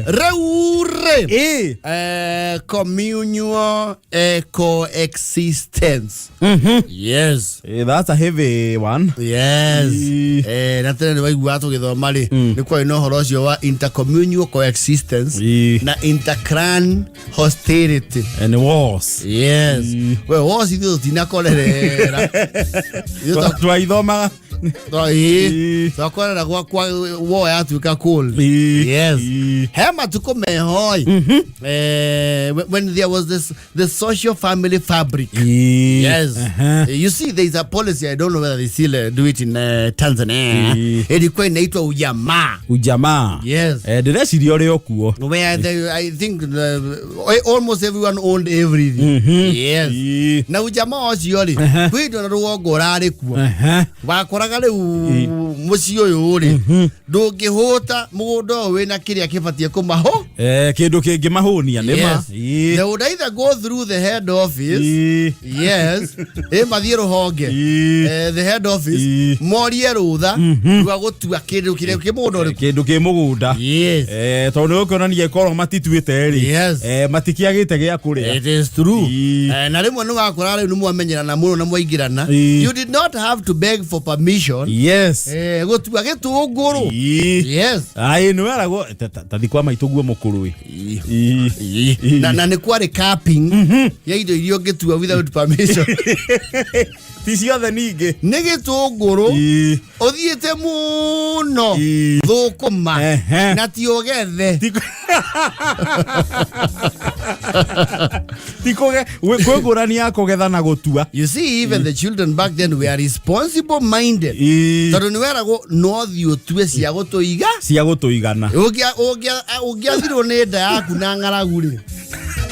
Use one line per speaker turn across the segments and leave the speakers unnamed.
Rĩu rĩ, communal coexistence. Yes.
That's a heavy one.
Yes.
Ii.
Na tene nĩ waiguaga tũgĩthoma rĩ, nĩ kwarĩ na ũhoro ũcio wa intercommunal coexistence na interclan hostility.
And wars.
Yes. We wars ithuĩ tũtinakorerera. Ithuĩ
Twaithomaga.
Twakorera gwakwa wo yatuĩka cold. Yes. He matukũ mehoi, when there was this the social family fabric. Yes. You see, there is a policy, I don't know whether they still do it in Tanzania. Ilikuwa inaitwa ujamaa.
Ujamaa.
Yes.
Ndĩreciria ũrĩ o kuo.
Where they, I think almost everyone owned everything. Yes. Na ujamaa ũcio rĩ, kwĩ indo na rũgongo ũrarĩ kuo. Wakoraga rĩu mũciĩ ũyũ rĩ, ndũngĩhũta mũgũnda ũyũ wĩna kĩrĩa kĩbatiĩ kũmaho.
Kĩndũ kĩngĩmahũnia nĩ ma.
Yes. They would either go through the head office. Yes. Ĩ mathiĩ rũhonge. The head office. Morie rũtha rwa gũtua kĩndũ kĩrĩa kĩ mũgũnda ũrĩkũ.
Kĩndũ kĩ mũgũnda.
Yes.
Tondũ nĩ gũkĩonania ĩkorwo matituĩte rĩ.
Yes.
Matikĩagĩte gĩa kũrĩa.
It is true. Na rĩmwe nĩ wakora rĩu nĩ mwamenyerana mũno na mwaingĩrana. You did not have to beg for permission. Gũtua gĩtũngũrũ. Yes.
Aĩ nĩ weragwo tathi kwa maitũ guo mũkũrũ ĩ.
Na nĩ kwarĩ capping ya indo iria ũngĩtua without permission.
Ti ciothe ningĩ.
Nĩ gĩtũngũrũ ũthiĩte mũno, thũkũma na ti ũgethe.
Ti kwĩ ngũrani ya kũgetha na gũtua.
You see, even the children back then were responsible minded, tondũ nĩ weragwo no thiĩ ũtue cia gũtũiga.
Cia gũtũigana.
Ũngĩathirwo nĩ nda yaku na ng'aragu rĩ,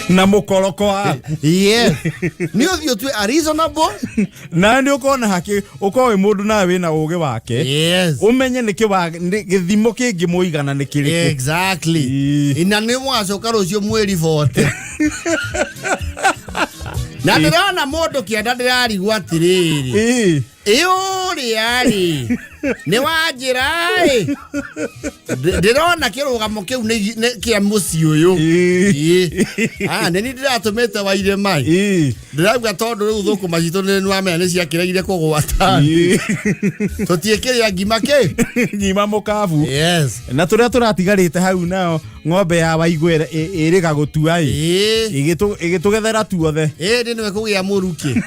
na mũkoroko waku.
Yes, nĩ ũthiĩ ũtue a reasonable.
Nawe nĩ ũkona hakĩ ũkorwo wĩ mũndũ nawe wĩna ũgĩ wake, ũmenye nĩkĩ gĩthimo kĩngĩmũigana nĩ kĩrĩkũ.
Exactly. Na nĩ mwacoka rũciũ mwĩribote na ndĩrona mũndũ kĩenda ndĩrarigwo atĩrĩrĩ, ĩ ũrĩa rĩ nĩ wanjĩra ĩ ndĩrona kĩrũgamo kĩu nĩ kĩa mũciĩ ũyũ. Ĩ. Ah, nĩ niĩ ndĩratũmĩte waire mai. Ndĩrauga tondũ rĩu thũkũma citũ nĩ wamenya nĩ ciakĩregire kũgwata, tũtiĩkĩrĩa ngima kĩ.
Ngima mũkabu.
Yes.
Na tũrĩa tũratigarĩte hau nao ng'ombe ya waigũ ĩrĩga gũtua ĩ ĩgĩtũgethera tuothe.
Ĩndĩ nĩwe kũgĩa mũrukĩ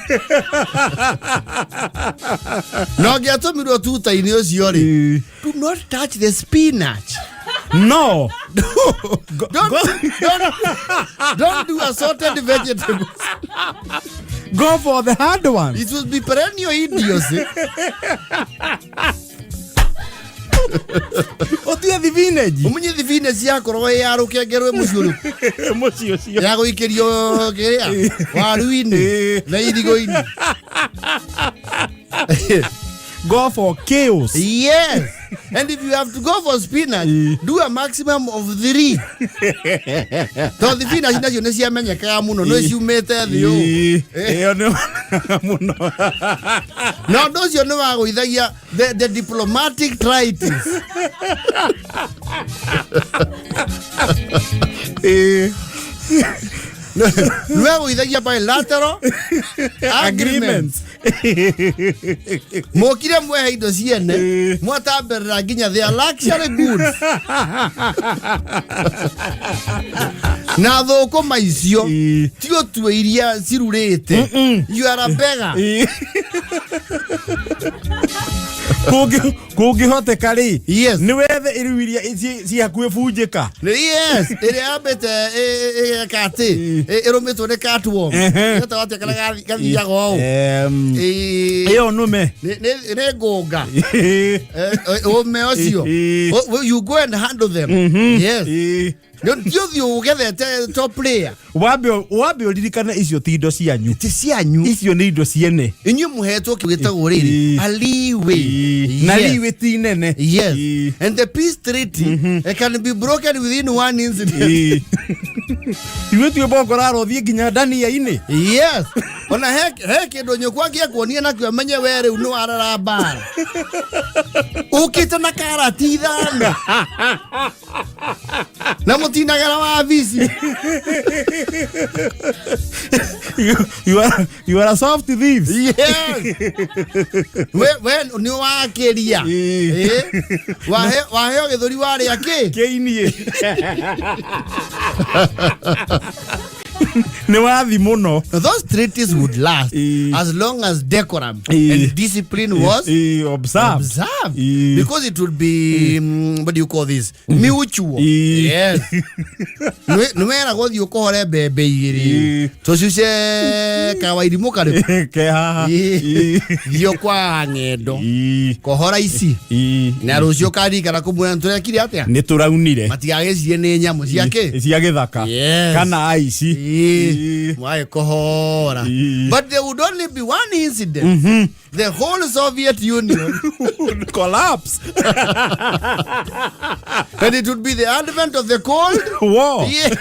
na ũngĩatũmirwo tuta-inĩ ũcio rĩ, do not touch the spinach.
No.
Don't do assorted vegetables.
Go for the hard one.
It will be perennial idiocy.
Ũtue thibinenji.
Ũmenye thibinenji yakorwo ĩ ya rũkenge rwĩ mũciĩ ũrĩkũ.
Mũciĩ ũcio.
Ya gũikĩrio kĩrĩa waru-inĩ na irigũ-inĩ.
Go for chaos.
Yes. And if you have to go for spinach, do a maximum of three. Tondũ spinach nacio nĩ ciamenyekaga mũno, nĩ ciumĩte thĩ ũũ.
Ĩyo nĩ mũno.
Na ũndũ ũcio nĩ wagũithagia the diplomatic tritis. Nĩ wagũithagia bilateral agreements. Mokire mwehe indo ciene, mwatambĩrĩra nginya they are luxury goods na thũkũma icio ti ũtue iria cirurĩte. You are a beggar.
Kũngĩhoteka rĩ,
Yes.
nĩ wethe rĩu iria ci hakuhĩ bunjĩka.
Yes, ĩrĩa yambĩte ĩgeka atĩ ĩrũmĩtwo nĩ catworm. Ĩtagwo atĩa karĩa gathiaga ũũ?
Ĩyo nũme.
Nĩ ngũnga. Ũme ũcio. You go and handle them. Yes. Nĩ ti ũthiũ ũgethete top player.
Wambe ũririkane icio ti indo cianyu.
Ti cianyu.
Icio nĩ indo ciene.
Inyuĩ mũhetwo kĩndũ gĩtagwo rĩrĩ, a leeway.
Na
Yes.
leeway ti nene.
Yes. And the peace treaty, it can be broken within one incident.
Ithuĩ tuĩ bongorara ũthiĩ nginya ndania-inĩ.
Yes. Ona he kĩndũ nyũkwa angĩekuonia nakĩo amenye we rĩu nĩ warara mbara. Ũkĩte na karati ithano. Na mũtinagera wabici.
You are a soft thief.
Yes. We nĩ wakĩria.
Ĩĩ.
Ĩĩ. Waheo gĩthũri warĩa kĩ?
Kĩiniĩ. Nĩ wathi mũno.
Now, those treaties would last
Ĩĩ.
as long as decorum
Ĩĩ.
and discipline was
Ĩĩ, observed.
observed.
Ĩĩ.
Because it would be, what do you call this? Mutual.
Ĩĩ.
Yes. Nĩ weragwo thiĩ ũkohore mbembe igĩrĩ.
Ĩĩ.
Tũcuce kawairimũ karĩkũ.
Ke haha.
Ĩĩ.
Ĩĩ.
Thiĩ kwa ng'endo.
Ĩĩ.
Kohora ici.
Ĩĩ.
Na rũciũ ũkaririkana kũmwĩra nĩtũrekire atĩa?
Nĩ tũraunire.
Matigagĩcirie nĩ nyamũ cia kĩ?
Cia gĩthaka.
Yes.
Kana aici.
Ĩĩ.
Ĩĩ.
Mwagĩkohora.
Ĩĩ.
But there would only be one incident. The whole Soviet Union.
Collapse.
And it would be the advent of the Cold
War.
Yes.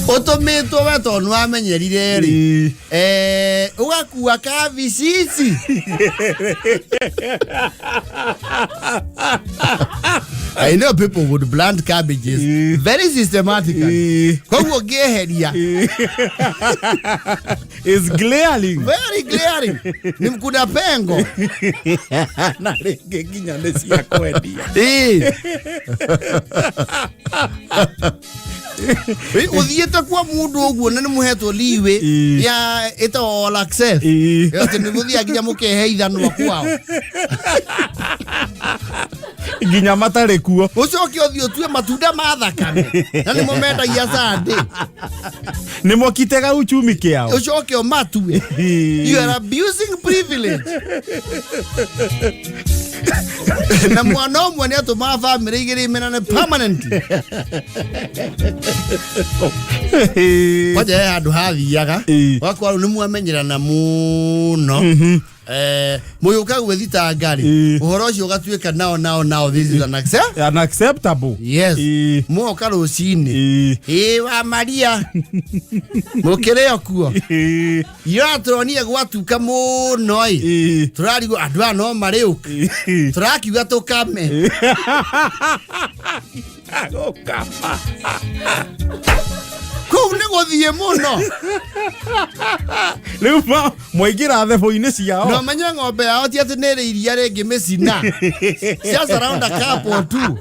Ũtũmĩtwo we tondũ nĩwamenyerire rĩ.
Ĩĩ.
Ũgakua kabici ici. I know people would plant cabbages
Ĩĩ.
very systematically.
Ĩĩ.
Koguo ngĩeheria
Is glaring.
very glaring. Ni kuna pengo.
Na rĩngĩ nginya nĩ cia kwendia.
Ĩĩ. Ĩ, ũthiĩte kwa mũndũ ũguo na nĩ mũhetwo leeway
Ĩĩ.
ya ĩtagwo all access.
Ĩĩ.
Atĩ nĩ mũthiaga nginya mũkehe ithanwa kwao.
Nginya matarĩ kuo.
Ũcoke ũthiĩ ũtue matunda ma thakame na nĩmo mendagia Sunday.
Nĩ mokitega uchumi kĩao.
Ũcoke ũmatue. You are abusing privilege. Na mwana ũmwe nĩ atũmaga bamĩrĩ igĩrĩ imenane permanently. Kwanja he handũ hathiaga
Ĩĩ.
wakwa rĩu nĩ mwamenyerana mũno. Mũgĩũka gwĩthitanga rĩ,
Ĩĩ.
ũhoro ũcio ũgatuĩka nao nao nao this is an accept.
Unacceptable.
Yes.
Ĩĩ.
Mwoka rũcinĩ.
Ĩĩ.
Ĩĩ wa Maria. Mũkĩrĩ o kuo.
Ĩĩ.
Ira tũronire gwatuka mũno ĩ.
Ĩĩ.
Tũrarigwo andũ aya no marĩũka.
Ĩĩ.
Tũrakiuga tũkame.
Gũkama.
Kũu nĩ gũthiĩ mũno.
Rĩu mwaingĩra thebo-inĩ ciao.
Na ũmenye ng'ombe yao ti atĩ nĩ ĩrĩ iria rĩngĩ mĩcina. Just around a cup or two.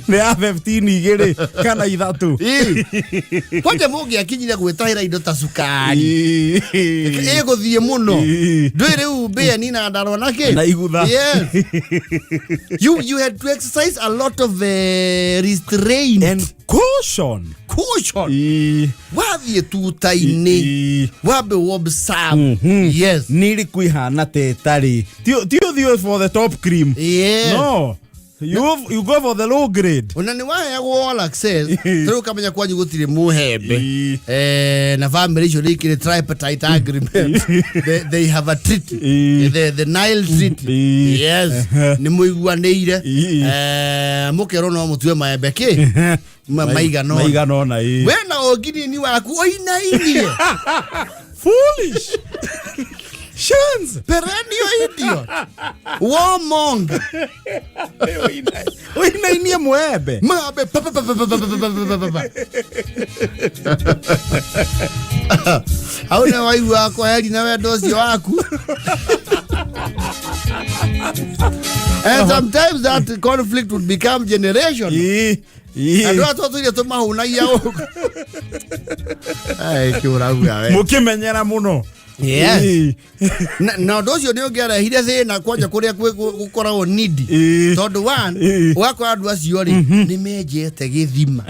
Nĩ ya 15 igĩrĩ kana ithatũ.
Ĩĩ. Kwanja mũngĩakinyire gwĩtahĩra indo ta cukari.
Ĩĩ.
Ĩgũthiĩ mũno.
Ĩĩ.
Ndũĩ rĩu mbĩa nina ndarwa na kĩ?
Na igutha.
Yes. You had to exercise a lot of restraint.
And caution.
Caution.
Ĩĩ.
Wathiĩ tuta-inĩ.
Ĩĩ.
Wambe observe. Yes.
Nĩ ĩrĩkũ ĩhana ta ĩtarĩ. Ti ũthiĩ for the top cream.
Yes.
No. You go for the low grade.
Ona nĩ waheagwo all access. Rĩu ũkamenya kwanyu gũtirĩ mũhembe.
Ĩĩ.
Na family icio nĩ ikĩrĩ tripartite agreement. They have a treaty.
Ĩĩ.
The Nile Treaty.
Ĩĩ.
Yes. Nĩ mũiguanĩire.
Ĩĩ.
Mũkerwo no mũtue maembe kĩ? Maigana ũna.
Maigana ũna, ĩĩ.
We na ũnginini waku ũinainie.
Foolish. Shans.
Perennial idiot. Warmonger.
Ũinainie mwembe.
Mabe pa pa pa pa pa pa pa pa pa pa. Hau nĩ waigua kwa heri na wendo ũcio waku. And sometimes that conflict would become generation.
Ĩĩ. Ĩĩ.
Andũ aya twatũire tũmahũnagia gũkũ. Ai, kĩũrauga we.
Mũkĩmenyera mũno.
Yes.
Ĩĩ.
Na ũndũ ũcio nĩ ũngĩarehire thĩna kwanja kũrĩa gũkoragwo needy.
Ĩĩ.
Tondũ one,
Ĩĩ.
ũgakora andũ acio rĩ, nĩ menjete gĩthima.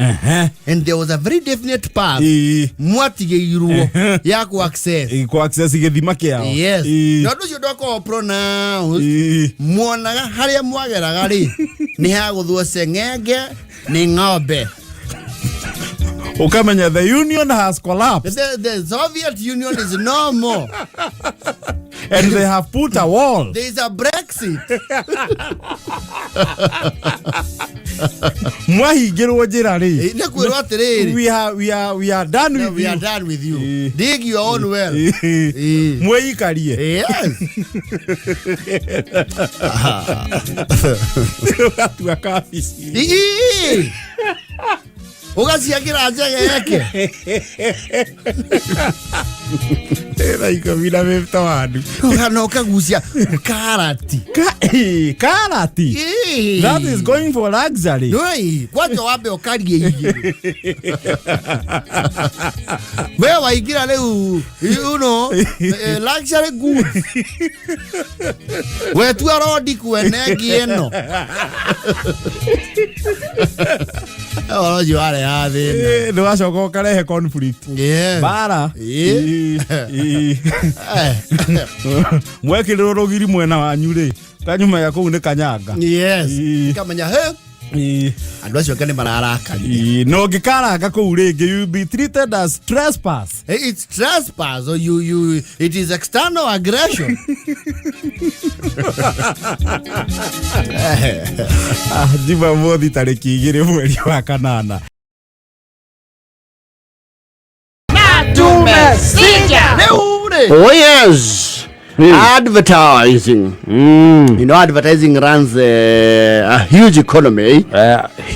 And there was a very definite path
Ĩĩ.
mwatigĩirwo ya ku access.
Ĩĩ, kũ access gĩthima kĩao.
Yes.
Ĩĩ.
Na ũndũ ũcio ndwakoragwo pronounced.
Ĩĩ.
Muonaga harĩa mwageraga rĩ, nĩ hagũthwo ceng'enge nĩ ng'ombe.
Ũkamenya the union has collapsed.
The Soviet Union is no more.
And they have put a wall.
There is a Brexit.
Mwahingĩrwo njĩra rĩ.
Nĩ kwĩrwo atĩrĩrĩ.
We are done with
We
you.
are done with you.
Eh.
Dig your own well. Eh.
Mwĩikarie.
Yes.
Ũgatua kabici.
Ii. Ũgaciakĩra njege yeke.
Thaa 10:51.
Kana ũkagucia karati.
Karati.
Ii.
That is going for luxury.
Oi, kwanja wambe ũkarie igĩrĩ. We waingĩra rĩu, luxury goods. Wetua rodi kwene ĩngĩ ĩno. Ũhoro ũcio warehaga thĩna.
Nĩ wacoka ũkarehe conflict.
Yes.
Bara.
Ĩĩ.
Ĩĩ. Mwekĩrĩrwo rũgiri mwena wanyu rĩ, kanyuma ya kũu nĩ kanyanga.
Yes.
Ĩĩ.
Kamenya he
Ĩĩ.
andũ acio angĩ nĩ mararakarire.
Ĩĩ. Na ũngĩkaranga kũu rĩngĩ, you will be treated as trespass.
It's trespass or you it is external aggression.
Ah, Jumamothi tarĩki 2 mweri wa kanana.
Rĩu rĩ. Oh yes. Advertising. Advertising runs a huge economy.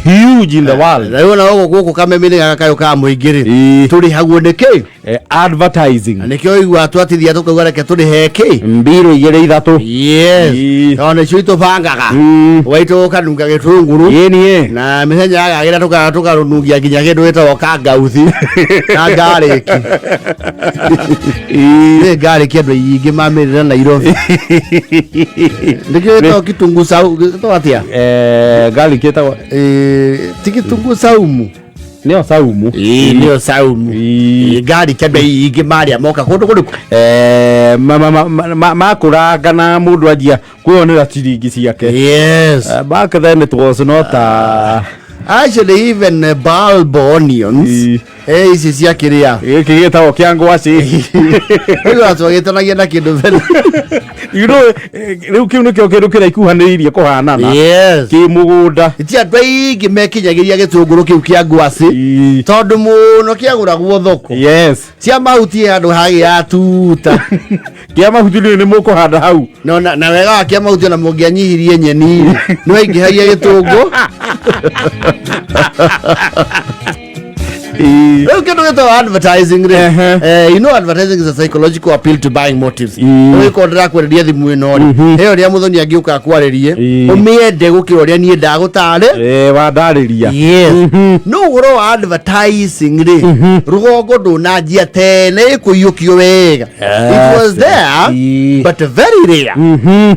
Huge in the world.
Rĩu ona gũkũ gũkũ kameme-inĩ gaka kayũ ka mũingĩ rĩ.
Ĩĩ.
Tũrĩhagwo nĩkĩ?
Advertising.
Na nĩkĩo igua twatithia tũkauga reke tũrĩhe kĩ?
Mbirũ igĩrĩ ithatũ.
Yes.
Ĩĩ.
Tondũ nĩcio itũbangaga. Waitũ ũkanunga gĩtũngũrũ.
Ĩĩ niĩ.
Na mĩthenya yagagĩra tũkarũnungia nginya kĩndũ gĩtagwo kangauthi na ngarĩki. Nĩ ngarĩki andũ aingĩ mamĩrĩra Nairobi. Nĩkĩo gĩtagwo kitunguu saumu gĩtagwo atĩa?
Garlic ĩtagwo
Ti kitunguu saumu.
Nĩyo saumu.
Ĩĩ nĩyo saumu.
Ĩĩ.
Ĩĩ, ngarĩki andũ aingĩ marĩa moka kũndũ kũrĩkũ?
Makũranga na mũndũ anjia kwĩonera ciringi ciake.
Yes.
Back then it was not a
Actually even bulb onions.
Ĩĩ.
Ici cia kĩrĩa.
Gĩkĩ gĩtagwo kĩa ngwacĩ.
Rĩu twagĩtanagia na kĩndũ very.
Rĩu kĩu nĩkĩo kĩndũ kĩrĩa ikuhanĩrĩirie kũhanana.
Yes.
Kĩ mũgũnda.
Ti andũ aingĩ mekinyagĩria gĩtũngũrũ kĩu kĩa ngwacĩ.
Ĩĩ.
Tondũ mũno kĩagũragwo thoko.
Yes.
Cia mahuti handũ hagĩa tuta.
Kĩa mahuti nĩ mũkũhanda hau.
No, na wega wa kĩa mahuti ona mũngĩanyihirie nyeni nĩ waingĩhagia gĩtũngũ. Rĩu kĩndũ gĩtagwo advertising rĩ. Advertising is a psychological appeal to buying motives. Ũgĩkorwo ndĩrakwenderia thimũ ĩno rĩ, he ũrĩa mũthoni angĩũka akwarĩrie, ũmĩende gũkĩra ũrĩa niĩ ndagũtarĩ.
Wandarĩria.
Yes. No ũhoro wa advertising rĩ, rũgongo ndũnanjia tene ĩkũiyũkio wega. It was there but very rare.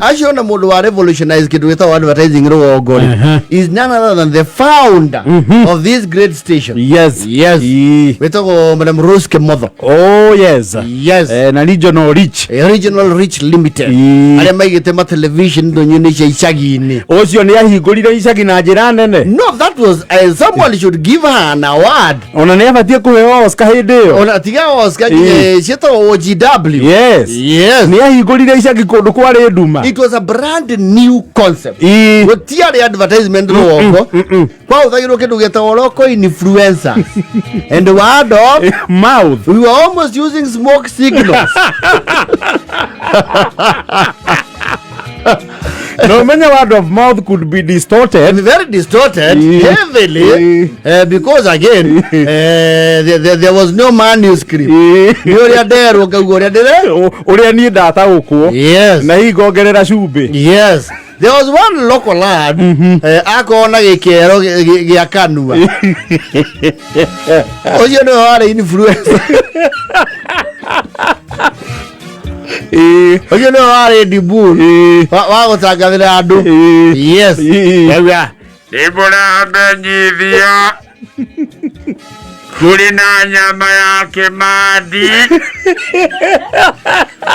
Acio ona mũndũ wa revolutionize kĩndũ gĩtagwo advertising rũgongo rĩ, is none other than the founder of this great station.
Yes.
Yes.
Ĩĩ.
Wĩtagwo Madam Rose Kimotho.
Oh yes.
Yes.
Na Regional Reach.
Regional Reach Limited.
Ĩĩ.
Arĩa maigĩte ma television ndũnyũ-inĩ cia icagi-inĩ.
Ũcio nĩ ahingũrire icagi na njĩra nene.
No, that was someone should give her an award.
Ona nĩ abatiĩ kũheo Oscar hĩndĩ ĩyo.
Ona tiga Oscar
Ĩĩ.
ciĩtagwo OGW.
Yes.
Yes.
Nĩ ahingũrire icagi kũndũ kwarĩ nduma.
It was a brand new concept.
Ĩĩ.
Gũtiarĩ advertisement rũgongo. Kwahũthagĩrwo kĩndũ gĩtagwo local influencers. And word of
mouth.
We were almost using smoke signals.
No menya word of mouth could be distorted.
Very distorted, heavily, because again, there was no manuscript. Nĩ ũrĩa nderwo ngauga ũrĩa ndĩre.
Ũrĩa niĩ ndataũkwo.
Yes.
Na hihi ngongerera cumbĩ.
Yes. There was one local lad akorwo na gĩkero gĩa kanua. Ũcio nĩwe warĩ influencer. Ũcio nĩwe warĩ dibul wa gũtangathĩra andũ. Yes. Yauga,
Nĩmũramenyithia kũrĩ na nyama ya Kĩmathi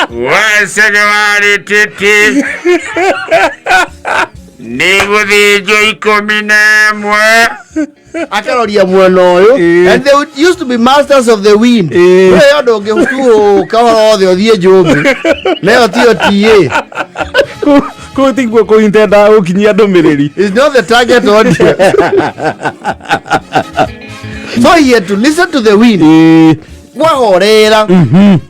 wacege wa rĩtĩtĩ. Nĩ gũthĩnjwo 11.
Akaroria mwena ũyũ. And they used to be masters of the wind. Wewe ũndũ ũngĩhutuũka ũhoro wothe ũthiĩ njũmbĩ nayo tiyo ta.
Kũu tiguo kũintenda gũkinyia ndũmĩrĩri.
Is not the target audience, so he had to listen to the wind. Kwahorera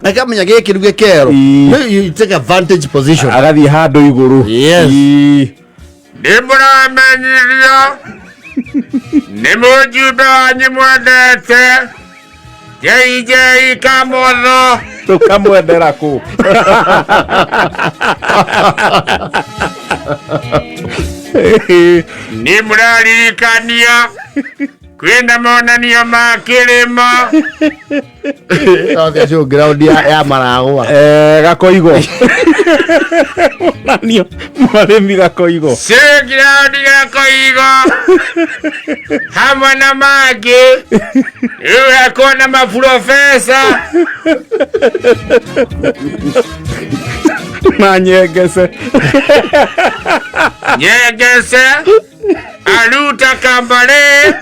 akamenya gĩkĩ rĩu gĩkero. No, you take a vantage position.
Agathiĩ handũ igũrũ.
Yes.
Nĩ mũramenyithio nĩ mũjumbe wanyu mwendete JJ Kamotho.
Tũkamwendera kũ?
Nĩ mũraririkania kwĩna monanio ma kĩrĩmo.
Othe acio ground ya maragwa.
Gakoigo monanio marĩmi Gakoigo.
Ground Gakoigo hamwe na mangĩ rĩu hekuona maprofesa.
Na nyengece.
Nyengece Aruta Kambale.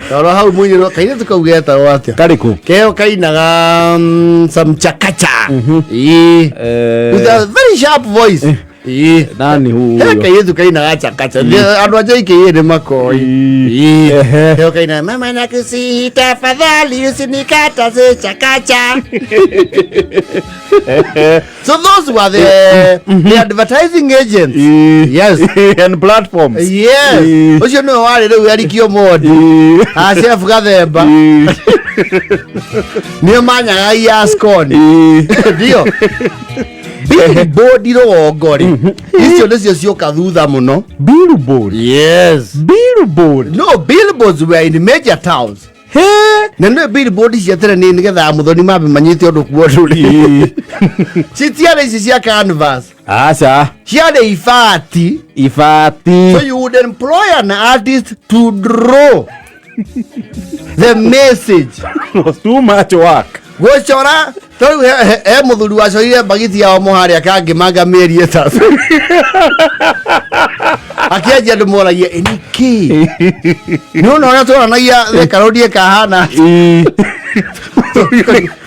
Toro hau mũinĩrwo kairĩtu kau getagwo atĩa?
Karĩkũ?
Keo kainaga some chakacha. Ĩĩ. With a very sharp voice. Ĩĩ.
Nani
He
huyo?
kairĩtu kainaga chakacha. Andũ a JKA nĩ makoi. Ĩĩ. Keo kainaga mama nakusihi tafadhali usinikataze chakacha. So those were the advertising agents. Yes.
And platforms.
Yes. Ũcio nĩwe warĩ rĩu Eric Omondi. Acef Gathemba. Nĩo manyagagia Ascon. Ndio. Billboard rũgongo rĩ. Icio nĩcio cioka thutha mũno.
Billboard.
Yes.
Billboard.
No, billboards were in major towns.
He.
Na nĩ billboard cia tene nĩ nĩgetha mũthoni mambe manyite ũndũ kuo ndũrĩ. Citiarĩ ici cia canvas.
Aca.
Ciarĩ ibati.
Ibati.
So you would employ an artist to draw the message.
Was too much work.
Gũcora tarĩu he mũthuri wacorire mbagiti yao mũharĩa kangĩmanga mĩeri 3 akĩanjia andũ moragia ĩ nĩkĩ nĩ ũna ũrĩa twaranagia Thika Road ĩkahana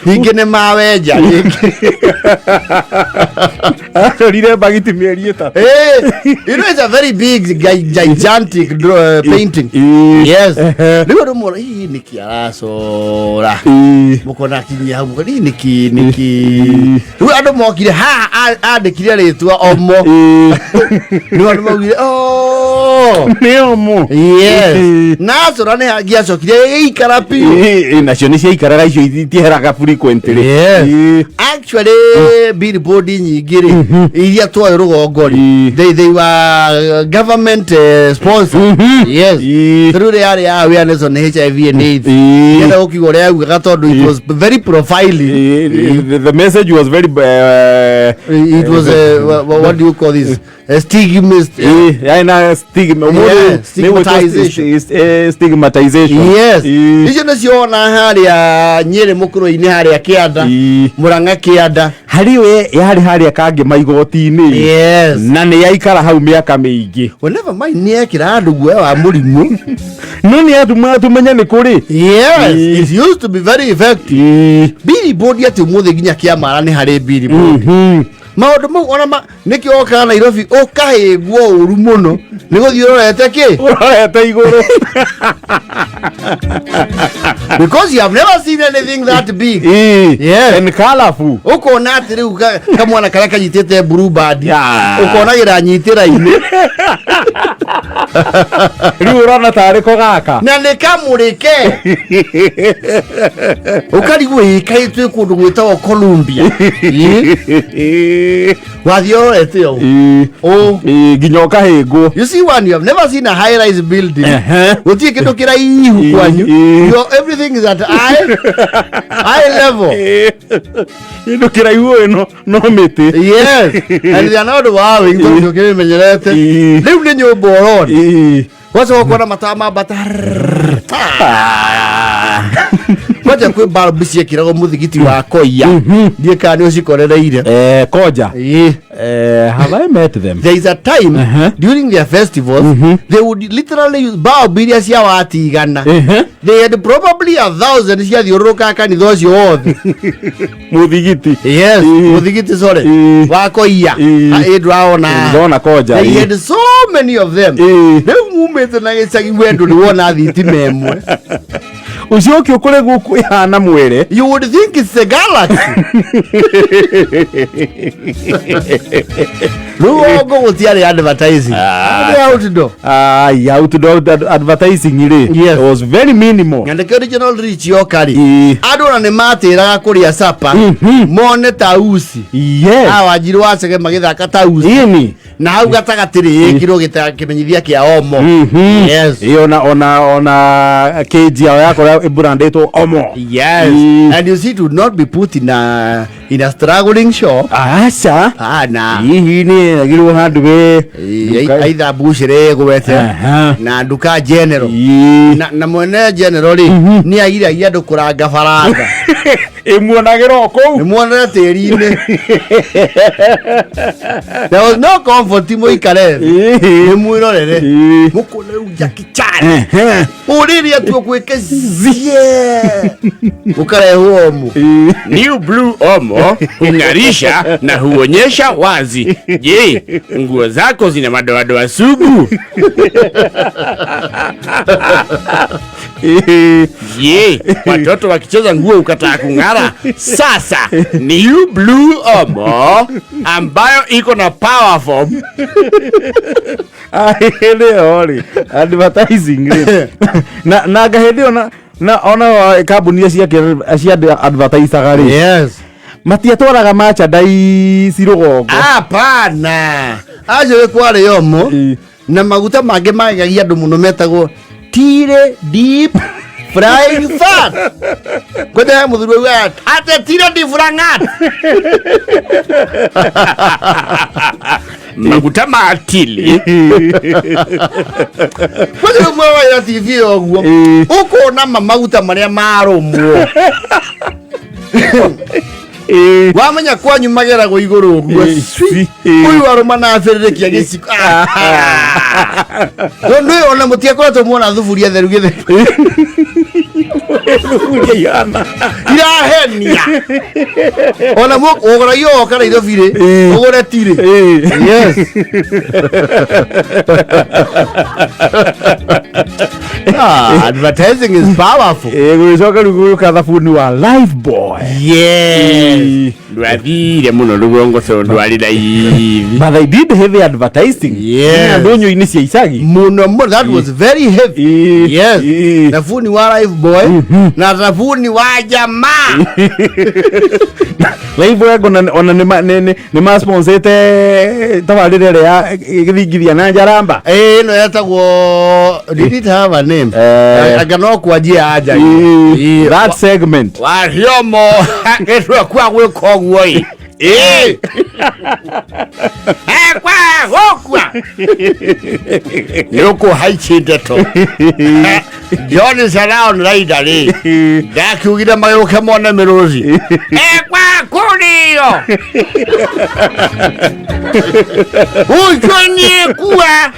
ningĩ nĩ mawenja rĩngĩ.
Acorire mbagiti mĩeri 3.
Eh, it's a very big gigantic painting. Yes. Rĩu andũ mora hihi nĩkĩ aracora mũkona akinyia hau mũkona hihi nĩkĩ nĩkĩ rĩu andũ mokire haha andĩkire rĩtwa omo rĩu andũ maugire oh.
Nĩ omo.
Yes, na acora nĩ hangĩacokire ĩgĩikara biũ.
Nacio nĩ ciaikaraga icio itieheraga frequently.
Yes. Actually billboard nyingĩ rĩ iria twoĩ rũgongo rĩ they were government sponsor. Yes. Rĩu rĩ yarĩ ya awareness on HIV and AIDS. Yenda gũkiuga ũrĩa yaugaga tondũ it was very profiling.
The message was very
It was a, what do you call this, a stigma.
Yarĩ na stigma.
Yeah, stigmatization.
Stigmatization.
Yes. Icio nĩcio wona harĩa Nyĩrĩ mũkũrũ-inĩ harĩa kĩanda. Mũrang'a kĩanda.
Harĩ we yarĩ harĩa kangĩ igoti-inĩ.
Yes.
Na nĩ yaikara hau mĩaka mĩingĩ.
Well, never mind, nĩ ekĩra andũ guoya wa mũrimũ.
No nĩ atũmaga tũmenye nĩ kũrĩ.
Yes, it used to be very effective. Billboard atĩ ũmũthĩ nginya kĩamara nĩ harĩ billboard. Maũndũ mau ona nĩkĩo okaga Nairobi ũkahĩngwo ũru mũno nĩ gũthiĩ ũrorete kĩ?
Ũrorete igũrũ.
Because you have never seen anything that big.
Yes. And colorful.
Ũkona atĩ rĩu kamwana karĩa kanyitĩte blue band
Yeah.
ũkona gĩranyitĩra-inĩ.
Rĩu ũrona tarĩ ko gaka.
Na nĩ kamũrĩke ũkarigwo ĩ kaĩ twĩ kũndũ gwĩtagwo Columbia. Ĩ. Wathiĩ ũrorete ũũ. Ũũ.
Nginya ũkahĩngwo.
You see one, you have never seen a high rise building. Gũtirĩ kĩndũ kĩraihu kwanyu. Everything is at eye level.
Kĩndũ kĩraihu ĩno no mĩtĩ.
Yes. And they are not wowing tondũ ũkĩmenyerete. Rĩu nĩ nyũmba ũrona. Wacoka ũkona matawa mambata. Kwanja kwĩ bulb ciekĩragwo mũthigiti wa koia, ndiĩ kana nĩ ũcikorereire.
Koja.
Ĩĩ.
Have I met them?
There is a time during their festivals they would literally use bulb iria cia wati 100. They had probably 1,000 ciathiũrũrũkaga kanitha ũcio wothe.
Muthigiti.
Yes, mũthigiti, sorry, wa koia. Ĩ ndũraona?
Ndona koja.
They had so many of them. Rĩu mumĩte na gĩcagi, wendo nĩ wona thitima ĩmwe.
Ucoke ũkore gũkũ ĩhana mwere.
You would think it's a galaxy. Rũgongo gũtiarĩ advertising. Arĩ outdoor.
Ai, outdoor advertising rĩ was very minimal.
Na nĩkĩo regional reach yoka rĩ, andũ ona nĩ matĩraga kũrĩa capa mone tausi. Aa Wanjiru wa Chege magĩthaka tausi.
Ini.
Na hau gatagatĩ rĩ, ĩkirwo kĩmenyithia kĩa Omo. Yes.
Ĩ ona keji yao yakora ĩbrandĩtwo Omo.
Yes. And you see, it would not be put in a struggling shop.
Aca.
Ana.
Hihi nĩ agirwo handũ we
Aitha bucĩrĩ ĩgwete na nduka general. Na mwene general rĩ, nĩ agiragia andũ kũranga baranga.
Ĩmuonagĩra o kũu.
Nĩ muonere tĩri-inĩ. There was no comfort mũikare thĩ. Nĩ mwĩrorere. Mũkũne rĩu Jackie Chan. Ũrĩrĩa tu ũgwĩke zie. Ũkarehwo Omo.
New Blue Omo hung'arisha na huonyesha wazi. Je, nguo zako zina madoadoa sugu? Je, watoto wakicheza nguo ukataa kung'ara? Sasa New Blue Omo ambayo iko na power form.
Hĩndĩ ĩyo rĩ, advertising rĩ, na anga hĩndĩ ĩyo na ona kambuni iria cia advertisaga rĩ, matiatwaraga merchandise rũgongo.
Hapana, acio nĩ kwarĩ Omo na maguta mangĩ magegagia andũ mũno metagwo Tire Deep Frying Fat. Kwenda he mũthuri augaga ate Tire Deep Frying Fat.
Maguta ma tili.
Kwanja rĩu mwawaya TV ũguo ũkona ma maguta marĩa marũmwo, wamenya kwanyu mageragwo igũrũ ũguo. Ũyũ arũma na abĩrĩrĩkia gĩciko, tondũ ũyũ ona mũtiakoretwo muona thuburia theru gĩtheri.
Thuburia ihana
irahenia ona ũgũragio woka Nairobi rĩ, ũgũre tirĩ. Yes. Ah, advertising is powerful.
Gũgĩcoka rĩu gũgĩũka thabuni wa Life Boy.
Yes.
Ndwathire mũno rũgongo tondũ ndwarĩ raithi.
But they did heavy advertising. Ndũnyũ-inĩ cia icagi.
Muno muno, that was very heavy. Yes. Thabuni wa Life Boy na thabuni wa Jamaa.
Life Boy ona nĩ masponsete tabarĩra ĩrĩa ya gĩthingithia na njaramba.
Ĩĩ, ĩno yetagwo, did it have a name? Anga no kwanjia anja.
That segment.
Wahiomo gĩtwe kwa gwĩka ũguo ĩ ĩ ekwa gũkua nĩ ũkũhaici ndeto John Surround Rider rĩ, ndakiugire magĩũke mone mĩrũthi ekwa kũrĩo ũcio niĩkua.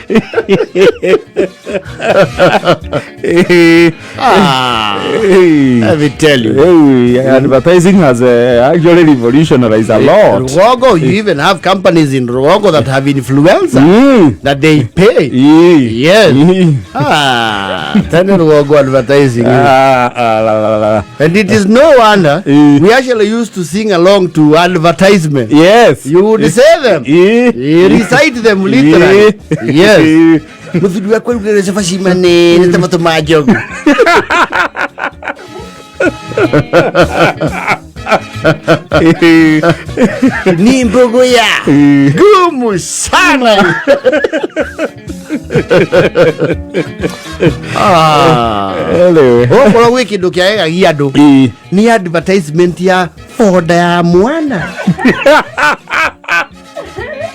Ah, let me tell you.
Hey, advertising has actually revolutionized a lot.
Rugongo, you even have companies in Rugongo that have influencers that they pay. Yes. Ah, tena Rugongo advertising.
Ah, ah, la, la, la.
And it is no wonder we actually used to sing along to advertisement. You would say them. You recite them literally. Yes. Mũthuri wakwa rugĩre cabaci manene ta matũ ma njogu. Ni mbogo ya gumu sana. Ah.
Anyway.
Okorwo gwĩ kĩndũ kĩagegagia andũ nĩ advertisement ya boda ya mwana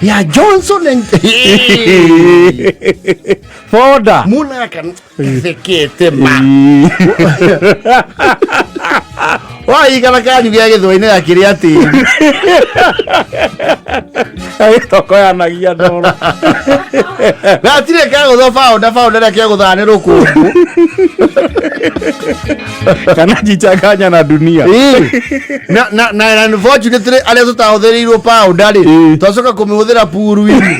ya Johnson and
Foda.
Muna gathekete ma. Waigana kanyu gĩa gĩthũa-inĩ gakĩrĩa tĩri.
Agĩtokoyanagia ndoro.
Gatirĩ kegũthwo baũnda baũnda ĩrĩa kegũthaa nĩ rũkũngũ.
Kana jichanganya na dunia.
Ĩĩ. Na na na unfortunately arĩa tũtahũthĩrĩirwo paũnda rĩ, twacoka kũmĩhũthĩra puru-inĩ.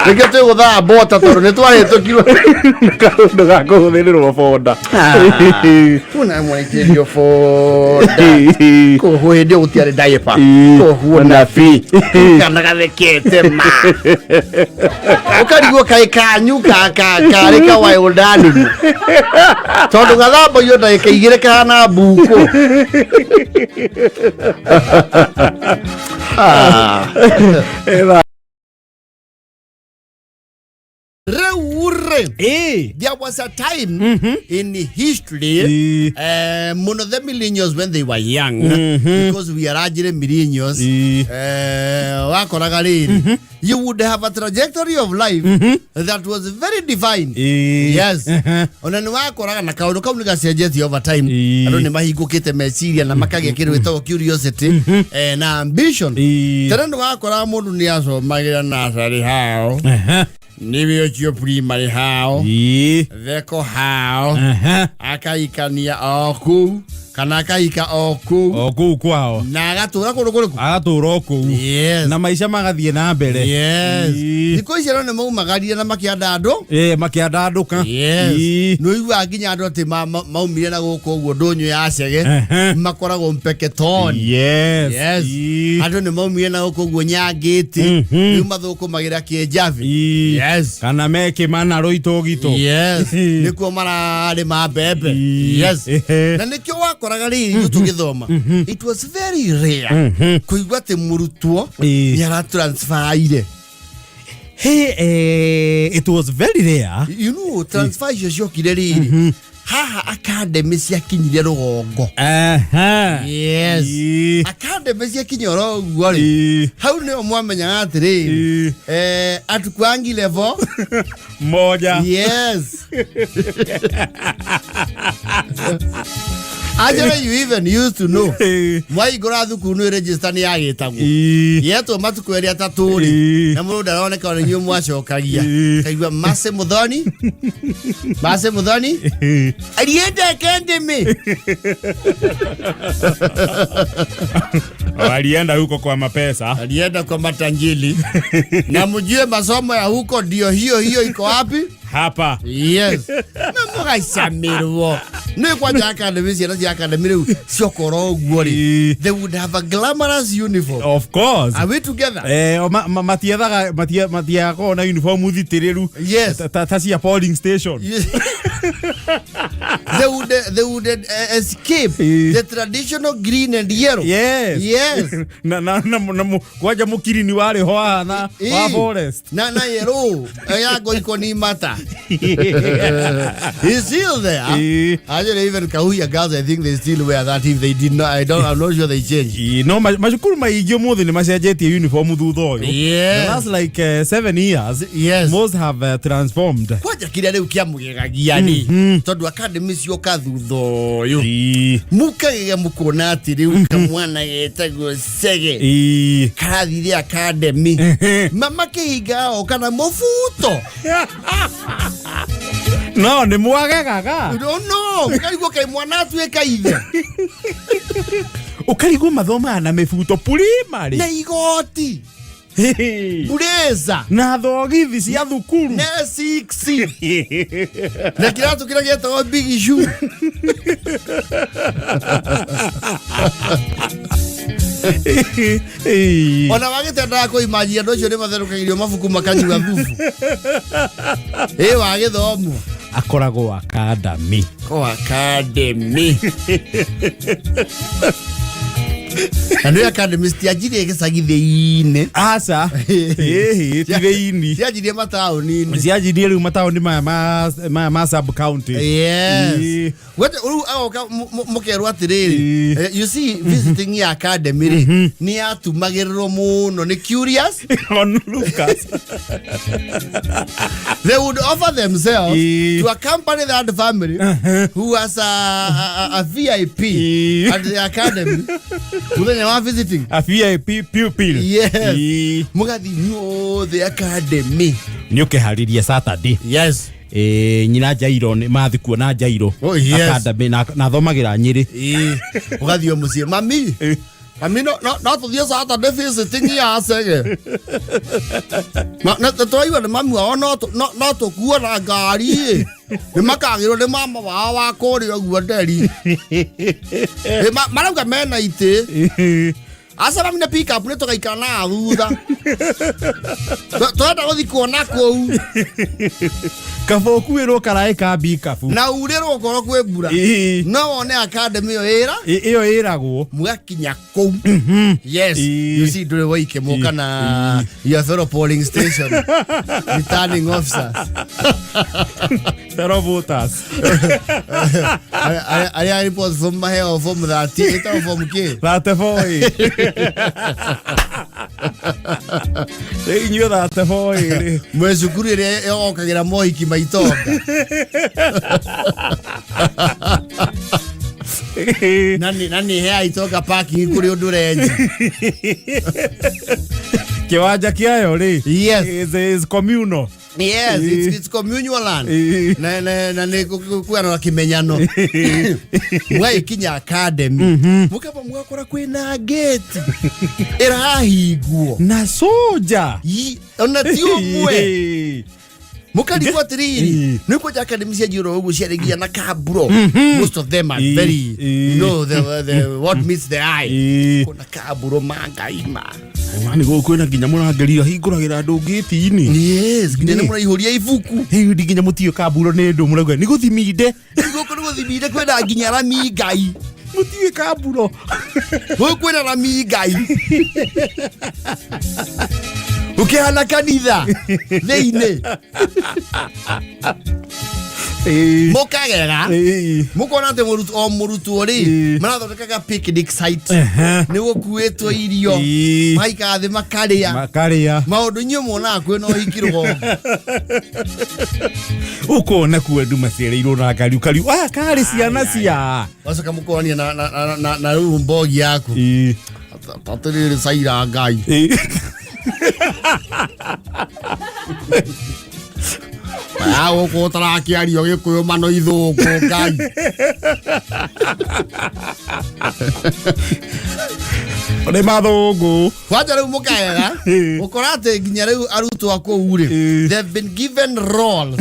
Nĩkĩo twĩgũthaa bota tondũ nĩ twahĩtũkirwo.
Kaũndũ ga kũhũthĩrĩrwo bonda.
Tuna mwekerio boda. Koguo hĩndĩ ĩyo gũtiarĩ diaper. Koguo nabi. Kana gathekete ma. Ũkarigwo kaĩ kanyu ka ka karĩ ka wild animal. Tondũ gathambagio ndagĩka igĩrĩ kahana mbũkũ. Ah. Rĩu rĩ there was a time in history mũno the millennials when they were young because we are actually millennials wakoraga rĩrĩ you would have a trajectory of life that was very defined. Yes, ona nĩ wakoraga na kaũndũ kau nĩ gacenjetie over time. Andũ nĩ mahingũkĩte meciria na makagĩa kĩndũ gĩtagwo curiosity na ambition. Tene nĩ wakoraga mũndũ nĩ acomagĩra nursery hao, nĩwe ũcio primary hao, theko hao, akaikania o kũu kana akahika o kũu.
O kũu kwao.
Na agatũra kũndũ kũrĩkũ?
Agatũra o kũu.
Yes.
Na maica magathiĩ na mbere.
Yes. Thikũ ici andũ nĩ maumagarire na makĩandandũ.
Ĩĩ, makĩandandũka.
Yes. Nĩ ũiguaga nginya andũ atĩ maumire na gũkũ ũguo ndũnyũ ya cege makoragwo mpeketoni.
Yes.
Yes. Andũ nĩ maumire na gũkũ ũguo nyangĩti, rĩu mathũkũmagĩra kĩnjabi. Yes.
Kana mekĩmana rũitũgitũ.
Yes. Nĩkuo mararĩma mbembe. Yes. Na nĩkĩo wakoraga rĩrĩ ithuĩ tũgĩthoma it was very rare kũigua atĩ mũrutwo nĩ aratransferire.
Hey, it was very rare.
You know, transfer icio ciokire rĩrĩ haha academy ciakinyire rũgongo. Yes. Academy ciakinya oro ũguo rĩ, hau nĩho mwamenyaga atĩrĩrĩ, atukwangi level
Moja.
Yes. Actually, you even used to know. Mwaingũra thukuru nĩ register nĩ yagĩtagwo. Yetwo matukũ erĩ atatũ rĩ, na mũndũ ndaroneka ona inyuĩ mwacokagia. Kaigua Mercy Muthoni. Mercy Muthoni. Alienda academy.
Walienda huko kwa mapesa.
Alienda kwa matanjili. Na mjue masomo ya huko ndio hiyo hiyo iko wapi?
Hapa.
Yes. Na mũgacamirwo. Nĩ kwanja academy, ciana cia academy rĩu ciokora ũguo rĩ, they would have a glamorous uniform.
Of course.
Are we together?
Matiethaga matiakorwo na uniform thitĩrĩru.
Yes.
Ta cia polling station.
Yes. They would escape the traditional green and yellow.
Yes.
Yes.
Na kwanja mũkirini warĩ ho haha na wa forest.
Na yellow ya goiko ni mata. He's still there. Actually, even Kahuhia girls, I think they still wear that. If they did not, I don't. I'm not sure they changed.
Ĩĩ, no macukuru maingĩ ũmũthĩ nĩ macenjetie uniform thutha ũyũ.
Yes.
The last like 7 years, most have transformed.
Kwanja kĩrĩa rĩu kĩamũgegagia rĩ, tondũ academy cioka thutha ũyũ, mũkagega mũkona atĩ rĩu kamwana getagwo Cege karathire academy mama kĩhinga o kana mũbuto.
No nĩ mwagegaga.
No, no, mũkarigwo kaĩ mwana atuĩka ithe.
Ũkarigwo mathomaga na mĩbuto primary.
Na igoti bureza.
Na thogithi cia thukuru.
Na six na kĩratũ kĩrĩa gĩetagwo big shoe. Ona wagĩtendaga kũimanjia andũ acio nĩ matherũkagĩrio mabuku makanyua thubu ĩ wagĩthomwo.
Akoragwo academy.
Ko academy. Na nĩ academy citianjirie gĩcagi thĩinĩ.
Aca, ĩhĩ, ti thĩini.
Cianjirie mataũni-inĩ.
Cianjirie rĩu mataũni maya ma sub county.
Yes.
Ĩĩ.
Wete rĩu agoka mũkerwo atĩrĩrĩ,
Ĩĩ.
you see, visiting ya academy rĩ nĩ yatumagĩrĩrwo mũno nĩ curious
On Lucas.
They would offer themselves
Ĩĩ.
to accompany that family who was a VIP
Ĩĩ.
at the academy muthenya wa visiting.
A VIP pupil.
Yes.
Ĩĩ.
Mũgathiĩ inyuothe academy.
Nĩ ũkĩharĩria Saturday.
Yes.
Nyina Jairo nĩ mathi kuona Jairo.
Oh, yes.
Academy na thomagĩra Nyĩrĩ.
Ĩĩ. Ũgathiĩ o mũciĩ, mami, mami, no tũthiĩ Saturday visiting ya Cege na tũraigua nĩ mami wao no tũkuo na ngari ĩ. Nĩ makagĩrwo nĩ mama wao wa kũrĩa ũguo nderi. Ĩ, marauga mena itĩ. Aca mami, na pick up nĩ tũgaikara na thutha. Tũrenda gũthiĩ kuona kũu.
Kaba ũkuĩrwo karaĩ ka bikabu.
Na urĩrwo okorwo kwĩ mbura. No wone academy ĩyo ĩra
Ĩyo ĩragwo.
Mũgakinya kũu, yes. You see, ndũrĩ waike mũka na your fellow polling station returning officers.
Fellow voters.
Arĩa report form maheo form 30, ĩtagwo form K.
34 ĩ inyuĩ 34 ĩ rĩ.
Mwĩ cukuru ĩrĩa yokagĩra mohiki maitonga. Na nĩ heaga itonga parking kũrĩ ũndũ renji.
Kĩwanja kĩayo rĩ
Yes.
is communal.
Yes, it's communal land. Na nĩ kwĩna na kĩmenyano. Mũgagĩkinya academy, mũkamba mũgakora kwĩna gate ĩrahingwo.
Na soja.
Ona ti ũmwe. Mũkarigwo atĩrĩrĩ, nĩ kwanja academy cia njirwo ũguo ciarĩ nginya na kamburo. Most of them are very, you know, the what meets the eye. Kuna kamburo mangaima.
Wani gũkũ kwĩna nginya mũrangĩri ahingũragĩra andũ ngĩti-inĩ.
Yes, nginya nĩ mũraihũria ibuku.
Rĩu ndi nginya mũtiũ kamburo nĩ ndũ mũrauga nĩ gũthiminde.
Gũkũ nĩ gũthiminde, kwĩna nginya rami ngai.
Mũtiũ kamburo.
Gũkũ kwĩna rami ngai ũkĩhana kanitha thĩinĩ. Mũkagega mũkona atĩ mũrutwo o mũrutwo rĩ marathondekaga picnic site, nĩ gũkuĩtwo irio, magaikara thĩ makarĩa.
Makarĩa.
Maũndũ inyuĩ muonaga kwĩna ũhiki rũgongo.
Ũkona kuo andũ macereirwo na ngari ũkariu aya karĩ ciana cia.
Wacoka mũkonania na rĩu mbogi yaku atĩrĩrĩ caira ngai. Aya gũkũ ũtarakĩario gĩkũyũ mano ithũngũ ngai.
Nĩ mathũngũ.
Kwanja rĩu mũkaega ũkora atĩ nginya rĩu arutwo a kũu rĩ, they've been given roles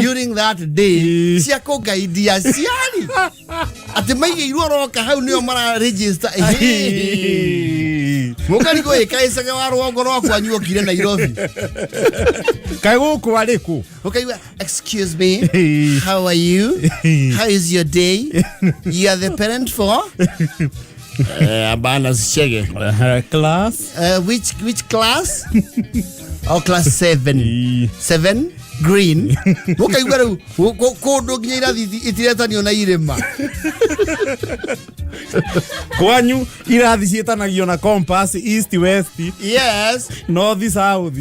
during that day cia kũgaidia aciari atĩ maigĩirwo roka hau nĩo mara register. Mũkarigwo ĩ kaĩ cege wa rũgongo rwa kwanyu okire Nairobi.
Kaĩ gũkũ arĩ kũ?
Ũkaigua, "Excuse me, how are you? How is your day? You are the parent for abana Chege?"
Class.
Which class? Oh, class 7. 7 green. Mũkaigua rĩu kũndũ nginya irathi itiretanio na irĩma.
Kwanyu irathi ciĩtanagio na compass, east, west, north, south.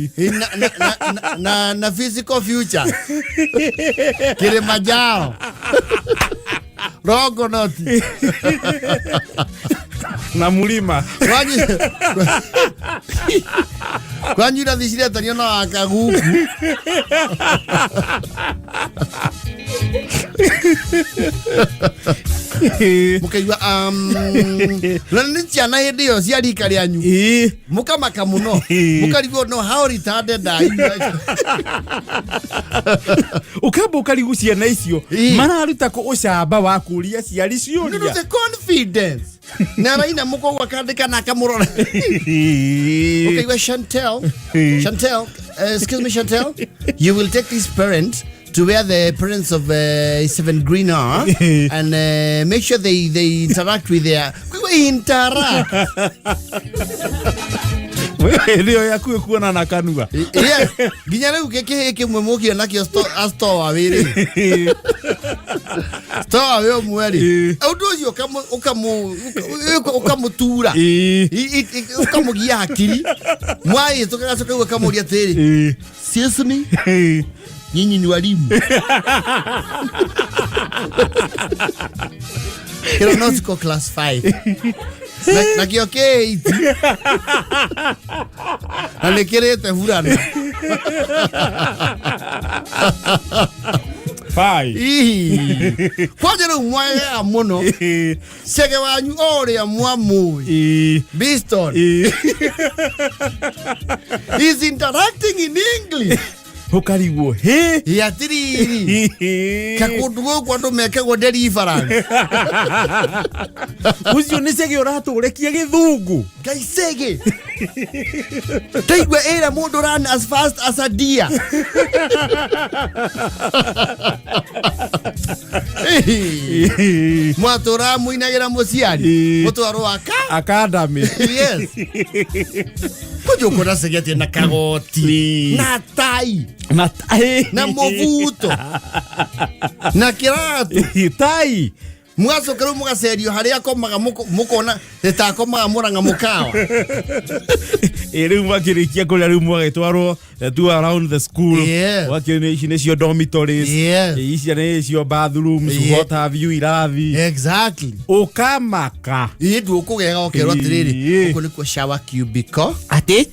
Na physical future Kilimanjaro, Longonot.
Na mulima.
Kwanyu irathi ciretanio na wakaguku. Mũkaigua na nĩ ciana hĩndĩ ĩyo cia rika rĩanyu. Mũkamaka mũno. Mũkarigwo no how retarded are you?
Ũkamba ũkarigwo ciana icio mararuta kũ ũcamba wa kũria ciari
No,
ciũria.
the confidence na araina mũkoguo akandĩka na akamũrora, ũkaigua, "Chantel, Chantel, excuse me, Chantel, you will take this parent to where the parents of Seven Green are and make sure they interact with their interact.
Hĩndĩ ĩyo yaku ĩkuona na kanua.
Yes, nginya rĩu gĩkĩhĩ kĩmwe mũkire nakĩo astoa wĩrĩ stoa wĩ ũmwe rĩ, ũndũ ũcio ũkamũtura, ũkamũgia hakiri mwahĩtũka gacoka rĩu akamũria atĩrĩ, "Excuse me, nyinyi ni walimu?" Kĩro no siko class 5 nakĩo kĩ 8 na nĩ kĩrĩte burana.
Fine.
Ihi. Kwanja rĩu mwagega mũno cege wanyu o ũrĩa mwamũĩ Biston is interacting in English.
Ũkarigwo hĩ.
Atiriri, kakũndũ gũkũ andũ mekagwo deliverance.
Ũcio nĩ cege ũratũrekia gĩthũngũ.
Ngai, cege taigua ĩra mũndũ run as fast as a deer. Mwatũraga mũinagĩra mũciari mũtwarwo aka
Academy.
Yes, kũnjũ ũkona cege atĩ na kagoti na tai
na tai
na mũbuto na kĩratũ.
Tai.
Mũgacoka rĩu mũgacerio harĩa akomaga, mũkona ĩtakomaga mũrang'a mũkawa.
Ĩ rĩu makĩrĩkia kũrĩa rĩu mũgagĩtwarwo tour around the school. Wakĩonio ici nĩcio dormitories, ici nĩcio bathrooms, what have you, irathi. Ũkamaka.
Ĩ ndũkũgega ũkerwo atĩrĩrĩ, gũkũ nĩkuo shower cubicle.
Atĩ?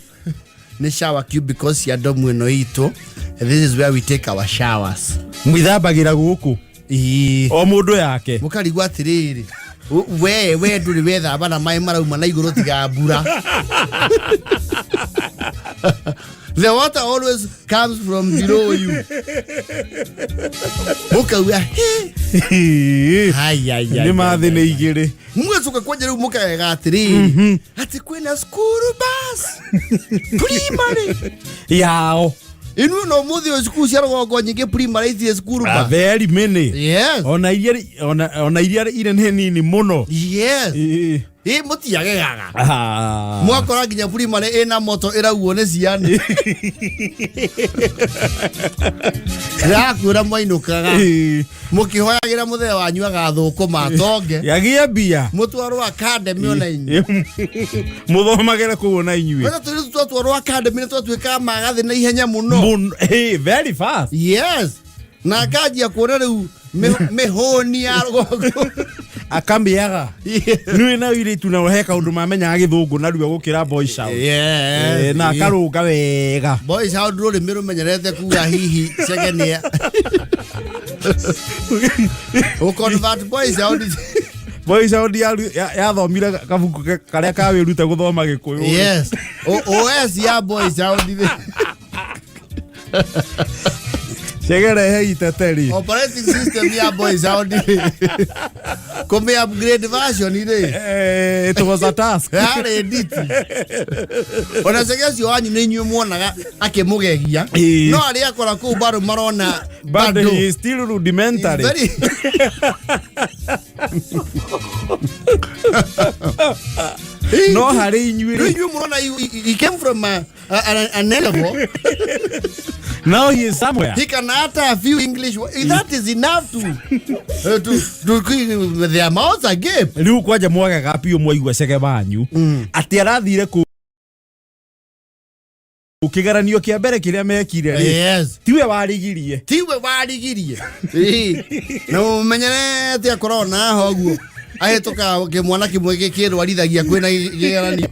Nĩ shower cubicle cia domu ĩno itũ. This is where we take our showers.
Mwithambagĩra gũkũ?
Ĩĩ.
O mũndũ yake?
Mũkarigwo atĩrĩrĩ, we ndũrĩ wethamba na maĩ marauma na igũrũ tiga mbura. The water always comes from below you. Mũkauga he
nĩ mathĩ nĩ igĩrĩ.
Mũgacoka kwanja rĩu mũkagega atĩrĩrĩ, atĩ kwĩna school bus primary
yao.
Inuĩ no mũthĩ ũyũ cukuru cia rũgongo nyingĩ primary itirĩ school bus.
Very many. Ona iria ona iria irĩ nĩ nini mũno.
Ĩ mũtiagegaga
Ah.
mwakora nginya primary ĩna moto ĩrauo nĩ ciana ndĩrakwĩra mwainũkaga mũkĩhoyagĩra mũthee wanyu agathũkũma tonge
yagie mbia
mũtwarwo academy ona inyuĩ.
Mũthomagĩre kũu ona inyuĩ.
Kwanza tũirĩtu twatwarwo academy nĩ twatuĩkaga magathĩ na ihenya mũno.
Mũno. Very fast.
Yes, na akanjia kuona rĩu mĩhũni ya rũgongo.
Akamĩaga nĩ na irĩtu nao he kaũndũ mamenyaga gĩthũngũ narua gũkĩra boy shout. Na akarũnga wega.
Boys how rũrĩmĩ rũmenyerete kuga hihi cegenia Ũconvert boys how
Boy shout yathomire kabuku karĩa kawĩrute gũthoma gĩkũyũ.
Yes, OS ya boys how
cegerehe iteteri.
Operating system ya boys how kũmĩ upgrade version rĩ.
It was a task.
Yarĩ nditi. Ona cege ũcio wanyu nĩ inyuĩ muonaga akĩmũgegia, no arĩa akora kũu bado marona
but
bado.
He is still rudimentary. No harĩ inyuĩ
Rĩu
rĩ,
inyuĩ mũrona he came from an level.
Now he is somewhere.
He can utter a few English words. That is enough to their mouths agape.
Rĩu kwanja mwagaga biũ mwaigua cege wanyu atĩ arathire kũ kĩgeranio kĩa mbere kĩrĩa mekire rĩ, tiwe warigirie.
Tiwe warigirie. Ĩĩ. Na ũmenyerete akorwo na ho ũguo ahĩtũka kĩmwana kĩmwe gĩkĩrwarithagia kwĩna kĩgeranio.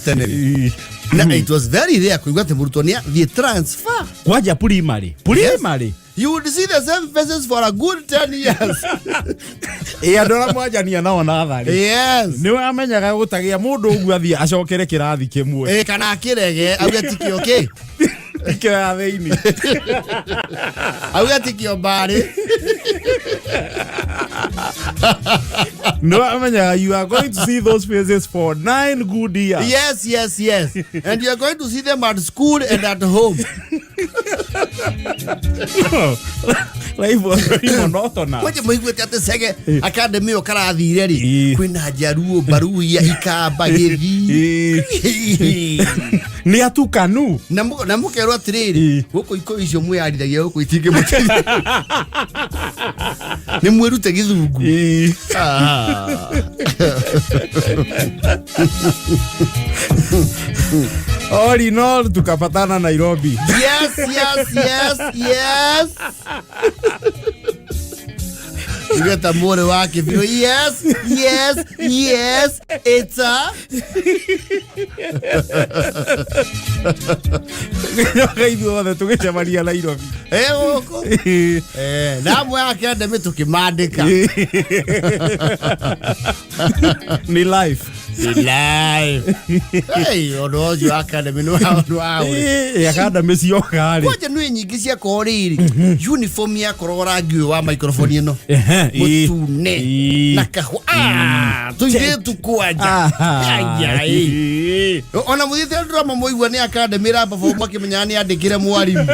Tene. Na it was very rare kũigua atĩ mũrutwo nĩ athiĩ transfer.
Kwanja primary primary.
You would see the same faces for a good 10 years.
Ĩ andũ arĩa mwanjania nao natharĩ nĩ wamenyaga gũtagĩa mũndũ ũguo athiĩ acokere kĩrathi kĩmwe.
Ĩ kana akĩrege auge tikĩ okay.
Tikio ya thĩinĩ.
Auga tikio mbarĩ.
No amenyaga you are going to see those faces for 9 good years.
Yes, and you are going to see them at school and at home.
Life was very monotonous.
Kwanja mũiguĩte atĩ Chege Academy ĩyo karathire rĩ, kwĩna njaruo, Mbaruya, Ikamba, Gĩthii.
Nĩ atukanu.
Na mũkerwo atĩrĩrĩ, gũkũ ikũyũ icio mwĩyarithagia gũkũ itingĩmũteithia, nĩ mwĩrute gĩthungu. Ah.
All in all, tukapatana Nairobi.
Yes, igeta mwore wake biũ. Yes, it's a
Nyoka ithuothe tũgĩcemania Nairobi.
Gũkũ na amwe academy tũkĩmandĩka.
Nĩ life.
Nĩ live. Hey, ũndũ ũcio academy nĩ wa ũndũ wa ũrĩ.
Academy cioka rĩ.
Kwanja nĩ nyingĩ ciakorwo rĩrĩ uniform yakoragwo rangi ũyũ wa microphone ĩno, mũtune na kahũa. Ah, tũirĩtu kwanja. Aya, ĩ. Ona mũthiĩte drama mũigua nĩ academy ĩra perform, makĩmenyaga nĩ andĩkĩre mwarimũ.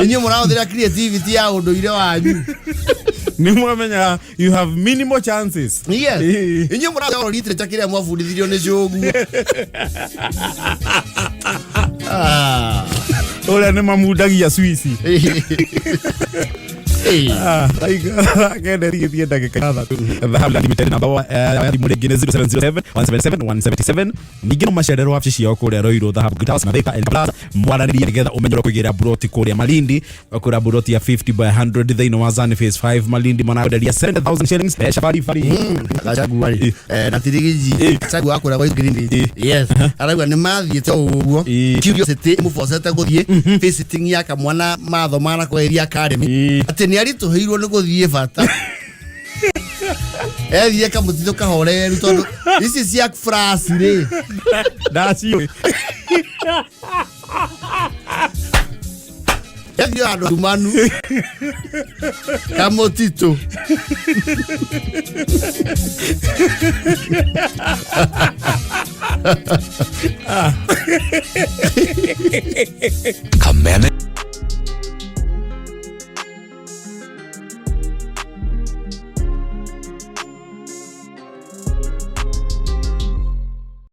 Inyuĩ mũrahũthĩra creativity ya ũndũire wanyu.
Nĩ mwamenyaga you have minimal chances.
Yes. Inyuĩ mũrahũthĩra literature kĩrĩa mwabundithirio nĩ cũguo. Ah.
Ũrĩa nĩ mamundagia swici. Kenda rigithie ndagĩka 6 Dhahabu Limited, namba ya thimũ rĩngĩ nĩ 0707 177 177. Ningĩ no macererwo wabici ciao kũrĩa Ruiru, Dhahabu Green Towers na Thika and Plaza, mwaranĩrie nĩgetha ũmenye ũrĩa kũigĩra buroti kũrĩa Malindi. Kũrĩa buroti ya 50 by 100 thĩinĩ wa Zani Phase 5 Malindi manakwenderia 70,000 shillings, mbeca bari bari.
Gachagua rĩ, na tirigiji Gachagua akũrĩa kwa Green, yes, arauga nĩ mathiĩte o ũguo. Curiosity ĩmũbocete gũthiĩ visiting ya kamwana mathoma na kweria academy, atĩ nĩ aritũhĩirwo nĩ gũthiĩ bata ethie kamũtitũ kahoreru, tondũ ici cia flash rĩ,
ndaciũĩ.
Ethie handũ ndumanu kamũtitũ.
Kameme.